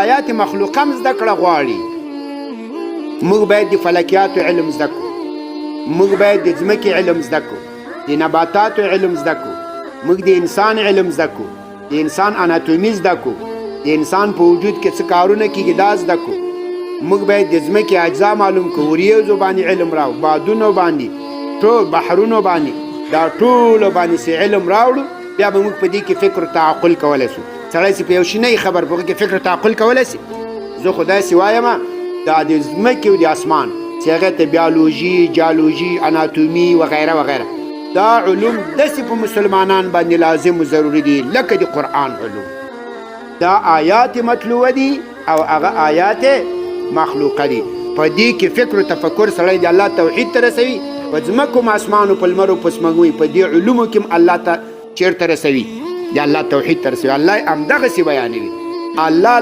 آیات مخلوقه هم زده کړه غواړي. موږ باید د فلکیاتو علم زده کړو، موږ باید د ځمکې علم زده کړو، د نباتاتو علم زده کړو، موږ د انسان علم زده کړو، د انسان اناتومي زده کړو، د انسان په وجود کې څه کارونه کېږي دا زده کړو. موږ باید د ځمکې اجزا معلوم کړو، وریځو باندې علم راوړو، بادونو باندې، ټول بحرونو باندې، دا ټولو باندې چې علم راوړو، بیا به موږ په دې کې فکر او تعقل کولی شو. سړی چې په یو شي نه خبر، په هغه کې فکر او تعقل کولی شي؟ زه خو داسې وایم، دا د ځمکې او د اسمان چې هغه ته بیولوژي، جیولوژي، اناتومي وغیره وغیره، دا علوم داسې په مسلمانان باندې لازم و ضروري دي لکه د قرآن علوم. دا آیات مطلوبه دي او هغه آیات مخلوقه دي. په دې کې فکر او تفکر سړی د الله توحید ته رسوي. په ځمکو، اسمانو، په لمرو، په سپوږمۍ، په دې علومو کې الله ته چیرته رسوي؟ د الله توحید ته رسوي. الله همدغسې بیانوي. الله.